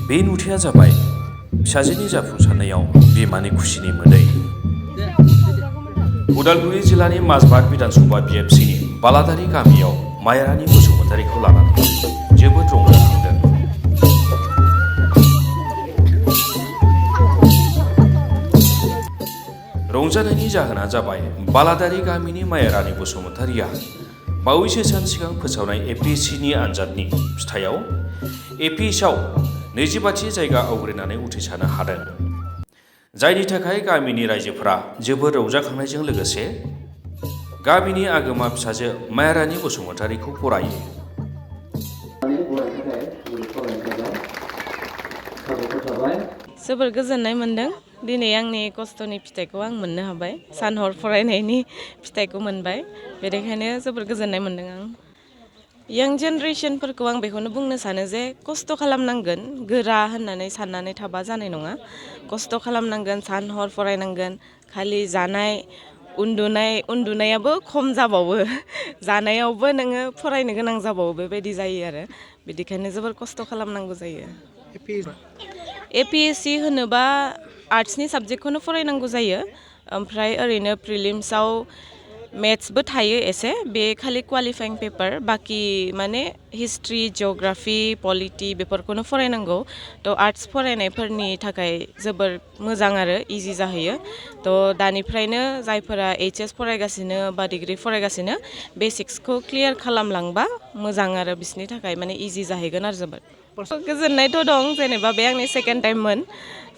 बे नुथाया जाबाय फिसाजोनि जाफुंसारनायाव बिमानि खुसिनि मोदै। उदालगुरि जिल्लानि माजबाद बिधानसभा बिएफसिनि बालादारि गामियाव मायारानि बसुमतारीखौ लानानै जोबोद रंजाखांदों। रंजानायनि जाहोना जाबाय बालादारि गामिनि मायारानि बसुमतारीया बावैसो सान सिगां फोसावनाय एपिएससिनि आनजादनि फिथायाव एपिएसआव 25थि जायगा आवग्रिनानै उथ्रिसारनो हादों। जायनि थाखाय गामिनि रायजोफोरा जोबोद रंजाखांनायजों लोगोसे गामिनि आगोमा फिसाजो मायारानि बसुमतारीखौ बरायो। जोबोर गोजोननाय मोनदों। दिनै आंनि खस्थ'नि फिथाइखौ आं मोननो हाबाय। सान हर फरायनायनि फिथाइखौ मोनबाय। बेनिखायनो जोबोर गोजोननाय मोनदों आं। यां जेनेरेसनफोरखौ आं बेखौनो बुंनो सानो जे खस्थ' खालामनांगोन, गोरा होननानै साननानै थाबा जानाय नङा। खस्थ' खालामनांगोन, सान हर फरायनांगोन। खालि जानाय, उन्दुनायाबो खम जाबावो। जानायावबो नोङो फरायनो गोनां जाबावो, बेबायदि जायो आरो। बिदिखायनो जोबोर खस्थ' खालामनांगौ जायो। एपिएससि होनोबा आर्ट्सनि साबजेक्टखौनो फरायनांगौ जायो। ओमफ्राय ओरैनो प्रिलिम्सआव मेथ्सबो थायो एसे, बे खालि क्वालिफाइं पेपार। बाखि माने हिस्ट्रि, जिअ'ग्राफि, पलिटि बेफोरखौनो फरायनांगौ। थ' आर्ट्स फरायनायफोरनि थाखाय जोबोर मोजां आरो इजि जाहैयो। थ' दानिफ्रायनो जायफोरा HS फरायगासिनो बा डिग्रि फरायगासिनो, बेसिक्सखौ क्लियार खालामलांबा मोजां आरो बिसोरनि थाखाय माने इजि जाहैगोन आरो जोबोद। गोजोननायथ' दं, जेनेबा बे आंनि सेकेन्ड टाइममोन।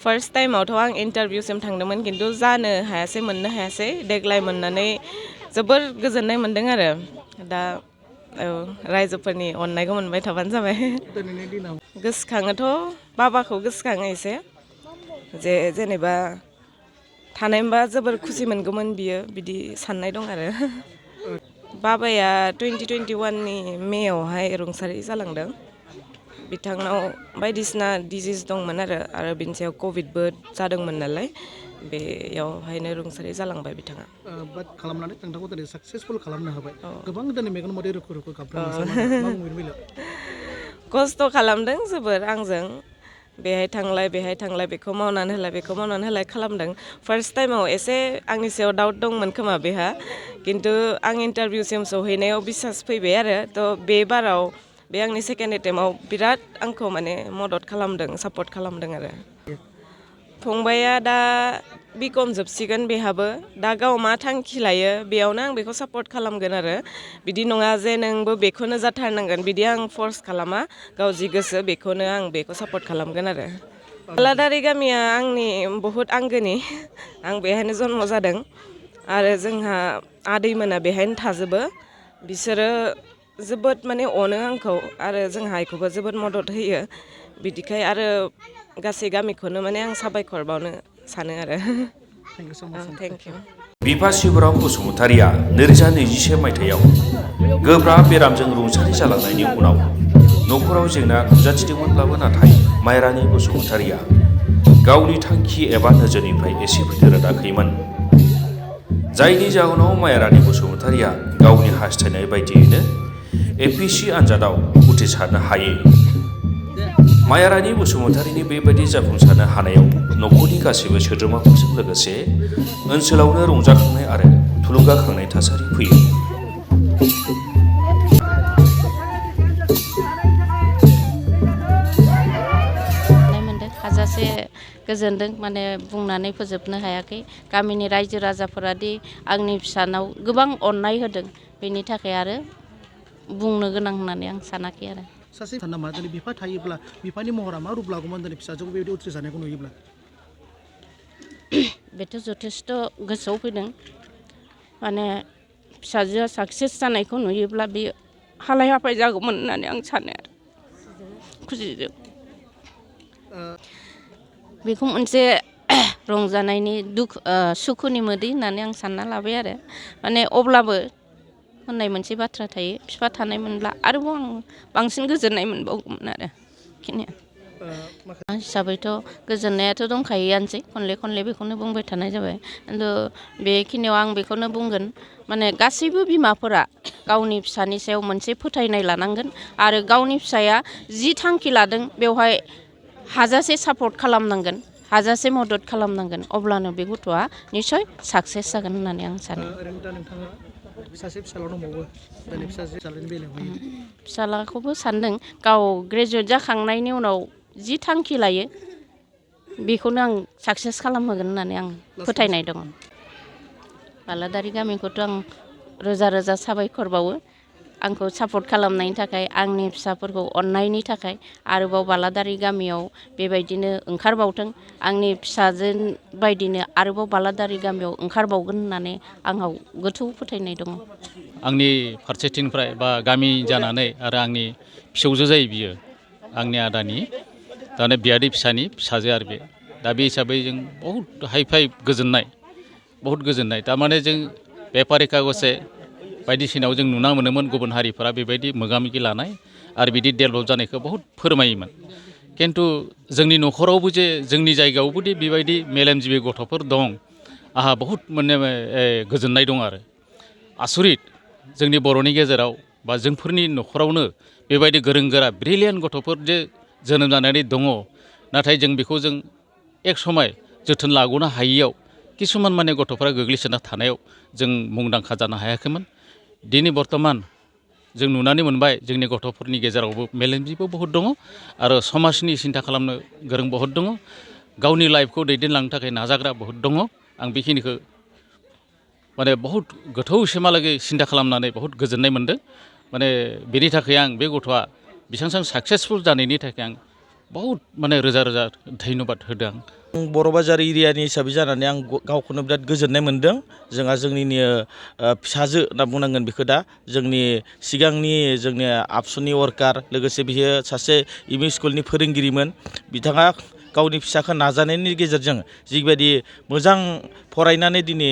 फार्स्ट टाइमावथ' आं इन्टारभिउसिम थांदोंमोन, खिन्थु जानो हायासै, मोननो हायासै। देग्लाय मोननानै जोबोर गोजोननाय मोनदों आरो। दा रायजोफोरनि अननायखौ मोनबाय थाबानो जाबाय। गोसोखाङोथ' बाबाखौ गोसोखाङो एसे, जेनेबा थानायमोनबा जोबोर खुसि मोनगौमोन बियो, बिदि साननाय दं आरो। बाबाया 2021नि मेआवहाय रुंसारि जालांदों। बिथांनाव बायदिसिना डिजिस दंमोन आरो बिनि सायाव कभिडबो जादोंमोन नालाय, बेयावहायनो रुंसारि जालांबाय बिथाङा। बाट खालामनानै नोंथांखौ दिनै साक्सेसफुल खालामनो हाबाय। गोबां दिनै मेगन मोदै रोखो रोखो गाबदों। खस्थ' खालामदों जोबोर आंजों। बेहाय थांलाय बेखौ मावनानै होलाय खालामदों। फार्स्ट टाइमाव एसे आंनि सायाव डाउट दंमोन खोमा बेहा, खिन्थु आं इन्टारभिउसिम सहैनायाव बिसास फैबाय आरो। थ' बे बाराव बे आंनि सेकेन्ड एटेम्पआव बिराद आंखौ माने मदद खालामदों, सापर्ट खालामदों आरो। फंबाया दा बिकम जोबसिगोन बेहाबो। दा गाव मा थांखि लायो बेयावनो आं बेखौ सापर्ट खालामगोन आरो। बिदि नङा जे नोंबो बेखौनो जाथारनांगोन, बिदि आं फर्स खालामा। गाव जि गोसो बेखौनो आं बेखौ सापर्ट खालामगोन आरो। बालादारि गामिया आंनि बहुद आंगोनि। आं बेहायनो जन्म जादों आरो जोंहा आदैमोना बेहायनो थाजोबो। बिसोरो जोबोद माने अनो आंखौ, आरो जोंहा आइखौबो जोबोद मदद होयो। बिदिखाय आरो गासै गामिखौनो माने आं साबायखर बावनो सानो आरो। Thank you. बिफा शिबराम बसुमतारीया 2021 मायथाइयाव गोब्राब बेरामजों रुंसारि जालांनायनि उनाव न'खराव जेंना नुजाथिदोंमोनब्लाबो, नाथाय मायारानि बसुमतारीया गावनि थांखि एबा नोजोरनिफ्राय एसेबो दोरोदाखैमोन। जायनि जाहोनाव मायारानि बसुमतारीया गावनि हास्थायनाय बायदियैनो एपिएससि आनजादाव उथ्रिसारनो हायो। मायारानि बसुमतारीनि बेबायदि जाफुंसारनो हानायाव न'खरनि गासैबो सोद्रोमाफोरजों लोगोसे ओनसोलावनो रंजाखांनाय आरो थुलुंगाखांनाय थासारि फैयो। हाजासे गोजोनदों, माने बुंनानै फोजोबनो हायाखै। गामिनि रायजो राजाफोरादि आंनि फिसानाव गोबां अननाय होदों, बेनि थाखाय आरो बुंनो गोनां होननानै आं सानाखै आरो। सासे नामा दिनै बिफा थायोब्ला बिफानि महरा मा रुप लागौमोन दिनै फिसाजोखौ बेबायदि उथ्रिसारनायखौ नुयोब्ला? बेथ' जथेस्थ' गोसोआव फैदों। माने फिसाजोआ साक्सेस जानायखौ नुयोब्ला बेयो हालाय हाफाय जागौमोन होननानै आं सानो आरो खुसिजों। बेखौ मोनसे रंजानायनि सुखुनि मोदै होननानै आं सानना लाबाय आरो। माने अब्लाबो होननाय मोनसे बाथ्रा थायो, बिफा थानाय मोनब्ला आरोबाव आं बांसिन गोजोननाय मोनबावगौमोन आरो बेखिनियानो। माखासे हिसाबैथ' गोजोननायाथ' दंखायोआनोसै खनले खनले बेखौनो बुंबाय थानाय जाबाय खिन्थु बेखिनियाव आं बेखौनो बुंगोन माने गासैबो बिमाफोरा गावनि फिसानि सायाव मोनसे फोथायनाय लानांगोन आरो गावनि फिसाया जि थांखि लादों बेवहाय हाजासे सापर्ट खालामनांगोन हाजासे मदद खालामनांगोन अब्लानो बे गथ'आ निस्सय साक्सेस जागोन होननानै आं सानो ओरैनो दा नोंथाङा सासे फिसाला दंबावो दानि फिसालानि बेलायावहाय फिसालाखौबो सानदों गाव ग्रेजुवेट जाखांनायनि उनाव जि थांखि लायो बेखौनो आं साक्सेस खालामहोगोन होननानै आं फोथायनाय दङ बालादारि गामिखौथ' आं रोजा रोजा साबायखर बावो आंखौ सापर्ट खालामनायनि थाखाय आंनि फिसाफोरखौ अननायनि थाखाय आरोबाव बालादारि गामियाव बेबायदिनो ओंखारबावथों आंनि फिसाजो बायदिनो आरोबाव बालादारि गामियाव ओंखारबावगोन होननानै आंनाव गोथौ फोथायनाय दङ आंनि फारसेथिंनिफ्राय बा गामि जानानै आरो आंनि फिसौजो जायो बियो आंनि आदानि थारमाने बियादै फिसानि फिसाजो आरो बे दा बे हिसाबै जों बहुद हाइ फाइ गोजोननाय बहुद गोजोननाय थारमाने जों बेफारि कागजे बायदिसिनायाव जों नुना मोनोमोन गुबुन हारिफोरा बेबायदि मोगा मोगि लानाय आरो बिदि डेभेलप जानायखौ बहुद फोरमायोमोन खिन्थु जोंनि न'खरावबो जे जोंनि जायगायावबो दि बेबायदि मेलेमजिबि गथ'फोर दं आंहा बहुद माने गोजोननाय दं आरो आसरित जोंनि बर'नि गेजेराव बा जोंफोरनि न'खरावनो बेबायदि गोरों गोरा ब्रिलियान्ट गथ'फोर जे जोनोम जानानै दङ नाथाय जों बेखौ जों एक समय जोथोन लागनो हायियाव किसुमान माने गथ'फोरा गोग्लैसोना थानायाव जों मुंदांखा जानो हायाखैमोन दिनै बर्तमान जों नुनानै मोनबाय जोंनि गथ'फोरनि गेजेरावबो मेलेमजिबो बहुद दङ आरो समाजनि सिन्था खालामनो गोरों बहुद दङ गावनि लाइफखौ दैदेनलांनो थाखाय नाजाग्रा बहुद दङ आं बेखिनिखौ माने बहुद गोथौसिमहालागै सिन्था खालामनानै बहुद गोजोननाय मोन्दों माने बेनि थाखाय आं बे गथ'आ बेसेबां साक्सेसफुल जानायनि थाखाय आं बहुद माने रोजा रोजा धन्यबाद होदों आं बर' बाजार एरियानि हिसाबै जानानै आं गावखौनो बिराद गोजोननाय मोन्दों जोंहा जोंनिनो फिसाजो होनना बुंनांगोन बेखौ दा जोंनि सिगांनि जोंनि आबसुनि वार्कार लोगोसे बियो सासे एम इ स्कुलनि फोरोंगिरिमोन बिथाङा गावनि फिसाखौ नाजानायनि गेजेरजों जिबायदि मोजां फरायनानै दिनै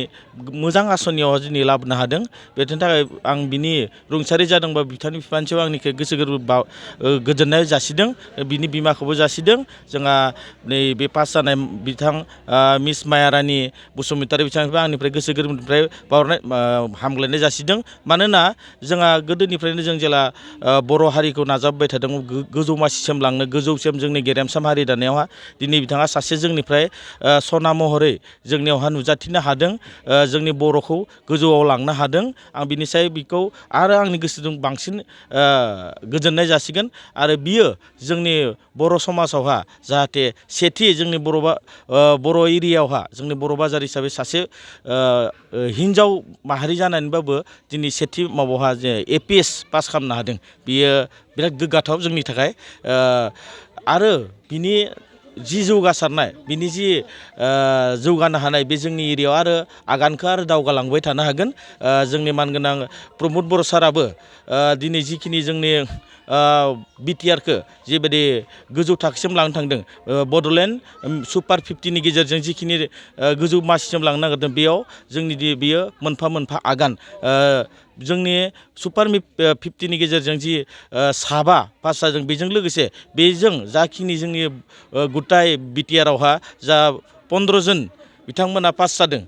मोजां आसनियाव दिनै लाबोनो हादों बेनि थाखाय आं बिनि रुंसारि जादोंबा बिथांनि बिफानि सायाव आंनिखौ गोसो गोरबो गोजोननाय जासिदों बिनि बिमाखौबो जासिदों जोंहा नैबे पास जानाय बिथां मिस मायारानि बसुमतारी बिथांनिफ्राय आंनिफ्राय गोसो गोरबोनिफ्राय बावहरनाय हामग्लायनाय जासिदों मानोना जोंहा गोदोनिफ्रायनो जों जेला बर' हारिखौ नाजाबबाय थादों गोजौ मासिसिम लांनो गोजौसिम जोंनि गेरेमसा हारि दानायावहा दिनै बिथाङा सासे जोंनिफ्राय सना महरै जोंनियावहा नुजाथिनो हादों जोंनि बर'खौ गोजौआव लांनो हादों आं बिनिसाय बिखौ आरो आंनि गोसोजों बांसिन गोजोननाय जासिगोन आरो बियो जोंनि बर' समाजावहा जाहाथे सेथि जोंनि बर' एरियायावहा जोंनि बर' बाजार हिसाबै सासे हिन्जाव माहारि जानानैबाबो दिनै सेथि माबायावहा जे APS पास खालामनो हादों बियो बिराद गोग्गाथाव जोंनि थाखाय आरो बिनि जि जौगासारनाय बिनि जि जौगानो हानाय बे जोंनि एरियायाव आरो आगानखौ आरो दावगालांबाय थानो हागोन जोंनि मानगोनां प्रमद बर' साराबो दिनै जिखिनि जोंनि BTRखौ जिबायदि गोजौ थाखोसिम लांनो थांदों बड'लेण्ड सुपार 50नि गेजेरजों जिखिनि गोजौ मासिसिम लांनो नागिरदों बेयाव जोंनि बियो मोनफा मोनफा आगान जोंनि सुपार 50नि गेजेरजों जि साबा पास जादों बेजों लोगोसे बेजों जाखिनि जोंनि गुटाइ BTRआवहा जा 15 जन बिथांमोना पास जादों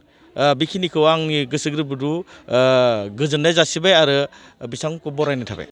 बेखिनिखौ आंनि गोसो गोरबोजों गोजोननाय जासिबाय आरो बिथांखौ बरायनाय थाबाय